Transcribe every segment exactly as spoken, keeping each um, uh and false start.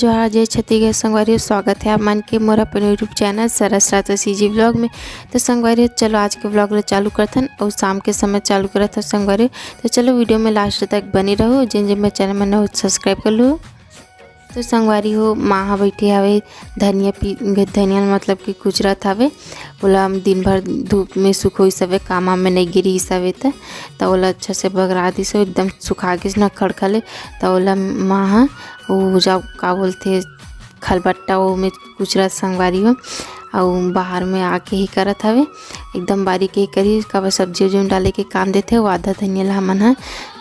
जोहार, जय छत्तीसगढ़ संगवारी हो, स्वागत है आप मन के मोर अपन YouTube चैनल सरस रात सीजी व्लॉग में। तो संगवारी हो, चलो आज के व्लॉग ला चालू करथन और शाम के समय चालू करत हो संगवारी हो। तो चलो वीडियो में लास्ट तक बने रहो, जिन जिन मेर चैनल में नवा हो सब्सक्राइब कर लो। तो संगवारी हो, माँ ह बैठे हवे धनिया पी-, धनिया ल मतलब कि कुचरत हवे, ओला दिन भर धूप में सुखोइस हवे, काम वाम में नइ गे रिहिस हवे त, त ओला अच्छा से बगरा दिस हवे, एकदम सुखा गिस न खड़खले। त ओला माँ ह वो जा का बोलथे खलबट्टा, वो में कुचरत संगवारी हो, अउ बाहर में आके ही करत हवे, एकदम बारीक ही करही, काबर सब्जी उब्जी में डाले के काम देथे, वो आधा धनिया ला हमन ह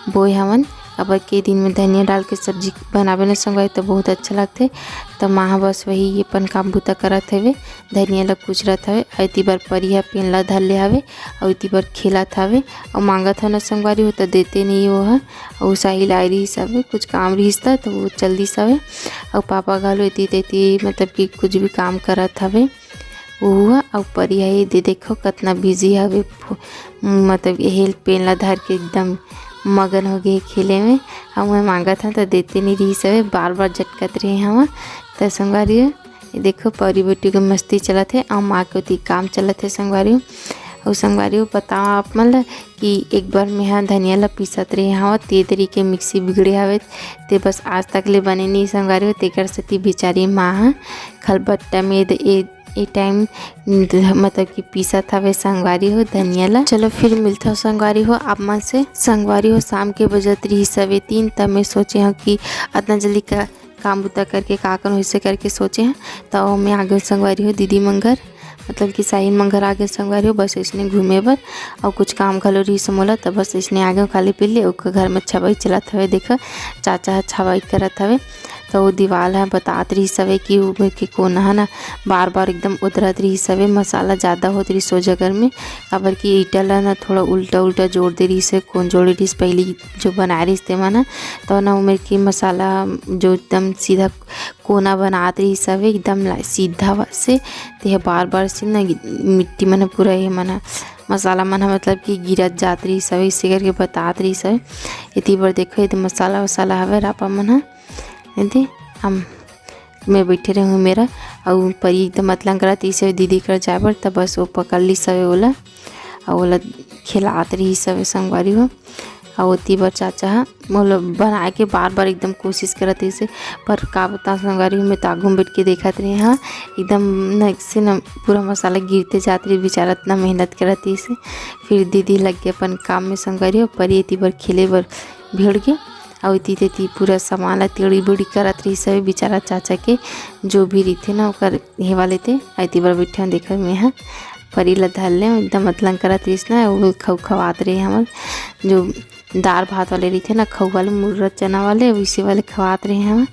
बोए हवन, काबर के दिन में धनिया डाल के सब्जी बनाबे न संगवारी त बहुत अच्छा लगथे। त माँ ह बस वही अपन काम बूता करत हवे, धनिया ला कुचरत हवे, अउ एती बर परी ह पेन ला धर ले हवे, अउ एती बर खेलत हवे, अउ मांगत हव न संगवारी हो त देते नहीं वो ह, अउ साहिल आए रिहिस हवे, कुछ काम रिहिस त, त वो चल दिस हवे, अउ पापा घलो एती तेती मतलब कि कुछ भी काम करत हवे। वो ह अउ परी ह, ये दे देखो कतना बिजी हवे, फो-, मतलब यही पेन ला धर के एकदम मगन हो गे खेले में। अउ मैं मांगत हव त देते नहीं रिहिस हवे, बार बार झटकत रहे हव। त संगवारी हो, ये देखो परी बेटी के मस्ती चलत हे, अउ माँ के ओती काम चलत हे संगवारी हो। अउ संगवारी हो, बताओ आप मन ल कि एक बार मैं ह धनिया ला पीसत रहे हव, ते तरी के मिक्सी बिगड़े हवे, ते बस आज तक ले बने नहीं संगवारी हो। तेकर सेती बेचारी माँ ह खलबट्टा में the-, A, A time the-, मतलब कि पीसत हवे संगवारी हो धनिया ला। चलो फिर मिलथव संगवारी हो आप मन से। संगवारी हो, शाम के बजत रिहिस हवे तीन, त मैं सोचे हव कि अतना जल्दी का काम बुता करके का करूँ, इसे करके सोचे हव। त मैं आ गेव संगवारी हो दीदी मन घर, मतलब कि साहिल मन घर आ गेव संगवारी हो, बस इसने घूमे बर, अउ कुछ काम घलो रिहिस मोला, त बस इसने आ गेव खाली पीले। ओकर घर में छवाई चलत हवे, देखा चाचा ह छवाई करत हवे, त वो दीवाल ह बतात रिहिस हवे कि वो में के कोना ह ना बार बार एकदम उधरत रिहिस हवे, मसाला ज़्यादा होत रिहिस ओ जगह में, काबर कि ईटा ला ना थोड़ा उल्टा उल्टा जोड़ दे रिहिस हे, कोन जोड़े रिहिस पहली जो बनाए रिहिस ते मन ह, त ना ओमेर के मसाला जो एकदम सीधा कोना बनात रिहिस हवे, एकदम ला-, सीधा वा-, से, तेह बार-बार से ना मिट्टी मन ह पूरा ये मन ह, मसाला मन ह मतलब कि गिरत जात रिहिस हवे, इसे करके बतात रिहिस हवे। एती बर देखो, एदे मसाला वसाला हवे रापा मन ह, एदे हम, मैं बैठे रहूँ मेरा, अउ परी एकदम अतलंग करत रिहिस हवे दीदी कर जाए बर, त बस वो पकड़ लिस हवे ओला, अउ ओला खिलात रिहिस हवे संगवारी हो। अउ ओती बर चाचा ह मोला बनाए के बार-बार एकदम कोशिश करत रहिस हे, पर का बतावं संगवारी हो, मैं तो आगू में बइठ के देखत रहे हंव, एकदम न से न पूरा मसाला गिरते जात रहिस, बेचारा अतना मेहनत करत रहिस हे। फिर दीदी लग गे अपन काम में संगवारी हो, परी एती बर खेले बर भिड़ गे, अउ एती तेती पूरा सामान ला टेढ़ी-बेढ़ी करत रहिस हे बेचारा चाचा के, जो भी रहिथे ना ओकर हे वाले ते, एती बर बइठे हंव देखत मेंहा। परी ला धर ले, एकदम अतलंग करत रहिस ना, वो खव-, खवात रहे हमन, जो दार भात वाले रहिथे ना, खऊ वाले, मुर्रा चना वाले, वइसे वाले खवात रहे हमन।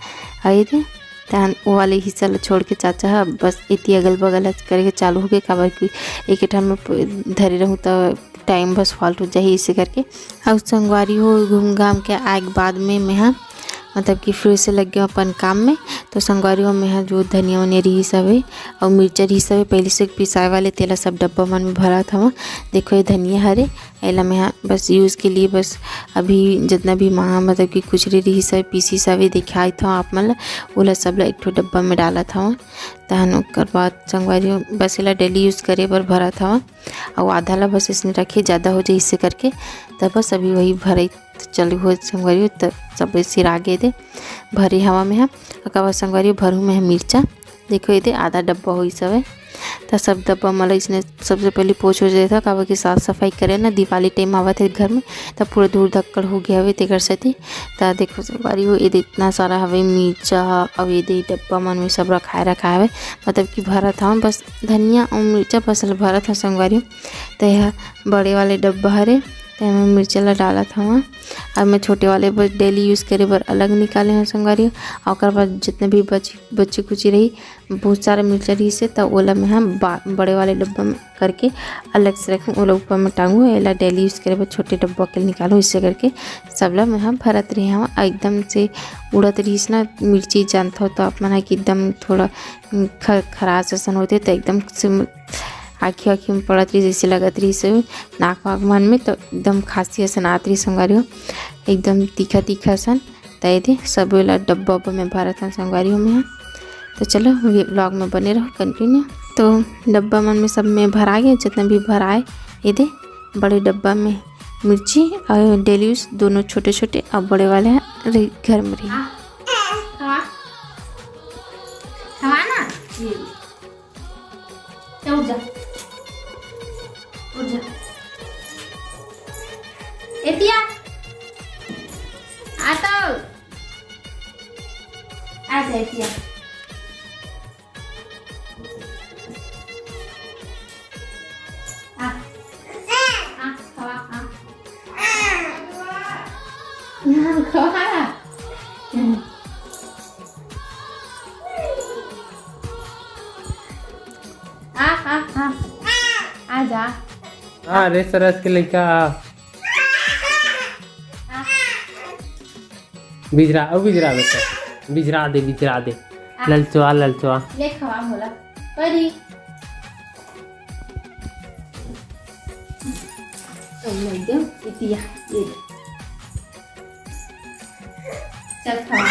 अउ एदे, तहन वो वाले हिस्सा ला छोड़ के चाचा ह बस एती अगल-बगल ह करे के चालू होगे, काबर कि एक ठन में प-, धरे रहूँ त टाइम बस फाल्ट हो जाही, इसे करके। अउ संगवारी हो, घूम घाम के आए के बाद में मेंहा मतलब कि फिर से लग गेंव अपन काम में। तो संगवारी हो, मेंहा जो धनिया वनिया रिहिस हवे अउ मिर्चा रिहिस हवे, पहले से पिसाए वाले, तेला सब डब्बा मन में भरत हवं। देखो, ये धनिया हरे, एला मेंहा बस use के लिए, बस अभी जितना भी माँ मतलब कि कुचरी रिहिस हवे, पीसिस हवे, देखाइत हवं आप मन ला, ओला सब ला एक ठो डब्बा में डालत हवं। तहन ओकर बाद संगवारी हो, बस एला daily use करे बर भरत हवं। अउ आधा ला बस इसने रखे, ज़्यादा हो जाए इसे करके, त बस अभी वही भरई चालू हो संगवारी हो, त सब सिरा गे दे भरे हवं मेंहा। ओकर बाद संगवारी हो, भरहूँ मेंहा मिर्चा। देखो, एदे आधा डब्बा होइस हवे, त सब डब्बा मन ला इसने सबसे पहले पोंछ देथंव, काबर कि साफ सफाई करे ना, दिवाली टाइम आवत हे घर में, त पूरा धूर धक्कड़ हो गे हवे, तेकर सेती। त देखो संगवारी हो, एदे इतना सारा हवे मिर्चा, अउ एदे डब्बा मन में सब रखाए रखाए हवे, मतलब कि भरत हवं बस धनिया अउ मिर्चा बस ल भरत हवं संगवारी हो। त एहा बड़े वाले डब्बा हरे, तेमा मिर्चा ला डालत हवं। अब मैं छोटे वाले बर daily use करे बर अलग निकाले हवं संगवारी हो। अउ ओकर बाद जितने भी बची, बची कुची रही, बहुत सारा मिर्चा रहिस हे, त ओला मेंहा बा-, बड़े वाले डब्बा में करके अलग से रखहूँ, ओला ऊपर में टांगहूँ, एला daily use करे बर छोटे डब्बा के निकालहूँ, इसे करके सबला मेंहा भरत रहे हवं। अउ एकदम से उड़त रहिस ना मिर्ची, जानथव त आप मन ह कि एकदम थोड़ा ख-, खराश असन होथे, त एकदम से म-, आँखी आँखी में पड़त रहिस, जइसे लगत रहिस हे नाक वाक मन में, त एकदम खांसी असन आत रहिस संगवारी हो, एकदम तीखा तीखा असन। त एदे सबो ला डब्बा उब्बा में भरत हन संगवारी हो मैं। तो चलो vlog में बने रहो continue। तो डब्बा मन में सब में भरा गया, जितना भी भराए, एदे बड़े डब्बा में मिर्ची और daily use दोनों छोटे छोटे, और बड़े वाले ह रही घर में रही। हाँ, खवा। खवा ना। ये ले। चल उठ जा। उठ जा। एतिया। आ तो। आ जा एतिया। आ। आ, खवा, आ। खवा। आ, आ, आ। आ जा। आ रे सरस के लइका, आ। आ। बिजरा, ओ बिजरा बेटा, बिजरा दे, बिजरा दे। आ। ललचवा, ललचवा। ले खवा मोला। परी। ओ, नहीं दे, इतिया, ये ले। चल खवा। आ, आ।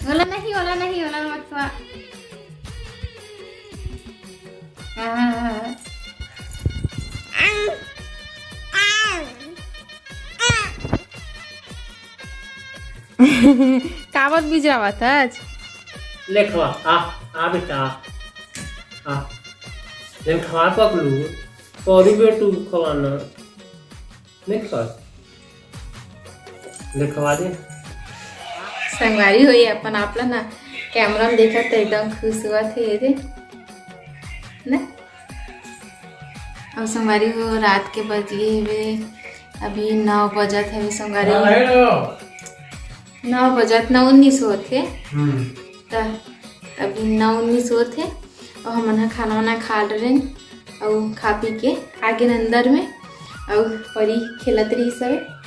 ओला नहीं, ओला नहीं, ओला मत खवा। हाँ। काबर बिजरावत हस? ले खवा, आ, आ बेटा, आ। आ। ले खवा पकलू, सॉरी बेटू, खवाना। नहीं खवा। ले खवा दे। संगवारी हो, ये अपन आप ला ना camera में देखत त एकदम खुश होवत हे रे। ना? अब संगवारी हो, रात के बज गे हवे, अभी नौ बजत हवे संगवारी हो। हाँ, हेलो। नौ बजत, नौ उन्नीस होत हे। हम्म। त अभी नौ उन्नीस होत हे, अउ हमन ह खाना वाना खा डरेन, अउ खा पी के आगेन अंदर में, अउ परी खेलत रही सबे।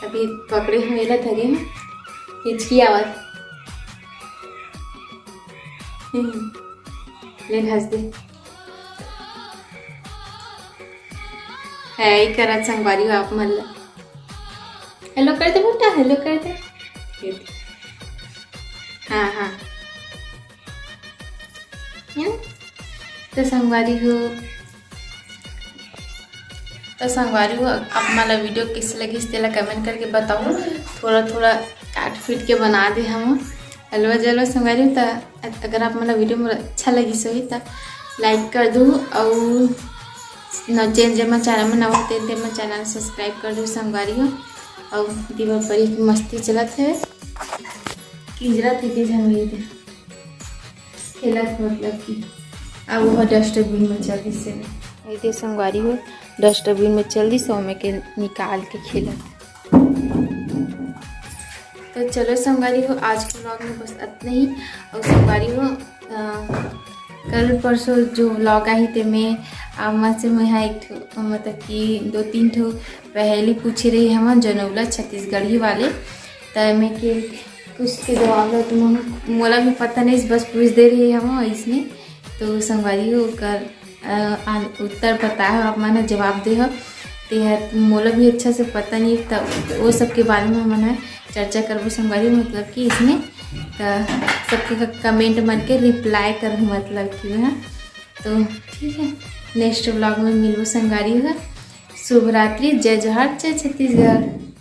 अभी पकड़े हूँ, एला धरे हूँ, हिचकी आवत। हम्म, ले घस दे। है, ई करत संगवारी हो आप मन ला। हेलो कर दे बेटा, हेलो कर दे। हाँ, हाँ। हम्म? तो संगवारी हो, तो संगवारी हो, आप मन ला video कैसे लगिस, तेला comment करके बताओ। थोड़ा थोड़ा काट पीट के बना दे हम हलवा जलवा संगवारी हो। तो अगर आप मन ला video मोर अच्छा लगिस होही, तो like कर दू, अउ न-, जेन जेन मन channel में नवा होते, तेन मन channel subscribe कर दू संगवारी हो। अउ दीवा परी की मस्ती चलत हे, किंजरत हे के झन वही दे। खेलत मतलब कि अब वो dustbin में चल दिस हे। ये दे संगवारी हो, dustbin में चल दिस, ओमे के निकाल के खेलत। तो चलो संगवारी हो, आज के vlog में बस अतना ही। अउ संगवारी हो, अ, कल परसों जो vlog आही, तेमे आप मन से मैं हा एक ठो, मतलब कि दो तीन ठो पहेली पूछे रही हमन जनौला छत्तीसगढ़ी वाले। त एमे के कुछ के जवाब ला तुमन, मोला भी पता नहीं, बस पूछ दे रही हम अइसने। तो संगवारी हो, ओकर, अ, आ, उत्तर पता है, आप मन जवाब दे हो, ते हर मोला भी अच्छा से पता नहीं, त वो सब के बारे में हमन ह चर्चा करबो संगवारी, मतलब कि इसमें। त सबके क-, comment मन के reply करहु, मतलब कि, हाँ। तो ठीक है, next vlog में मिलबो संगवारी हो। शुभ रात्रि, जय जोहार, जय छत्तीसगढ़।